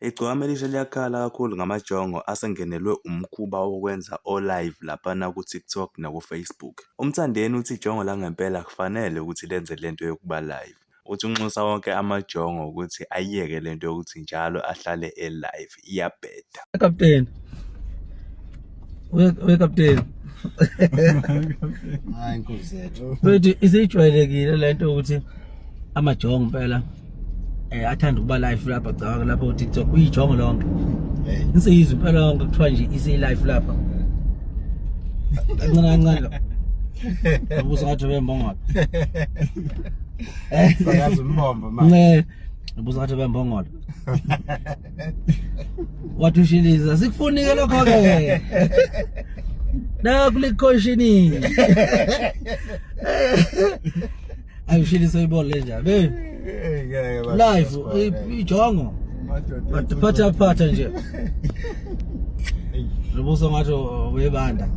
Igcokama Elisha liyakhala kakhulu ngamajongo asengenelwe umkhuba wokwenza o-live laphana ku-TikTok naku-Facebook. UMthandeni uthi ijongo langempela akufanele ukuthi lenze lento yokuba live. Uthi unxusa wonke amajongo ukuthi ayiyeke lento yokuthi njalo ahlale e-live, iyabheda. Kapteni. We kapteni. Hayi inkosi yethu. Mfethu isijwayelekile lento ukuthi amajongo impela eh athanda ukuba live lapha cabanga lapha ku TikTok uyijongo lonke. Insizwa impela yonke kuthiwa nje isi live lapha. Kancane kancane lo. Ubuso ngathi bembongolo. Sakazi umbombo manje. Nce. Ubuso ngathi bembongolo. Wathi ushiliza sikufuni ke lokho ke. Nakulikhoshinini. Ayushilisa uyibone nje. Be. Live ijongo. Phatha phatha nje. Ubuso ngathi webanda.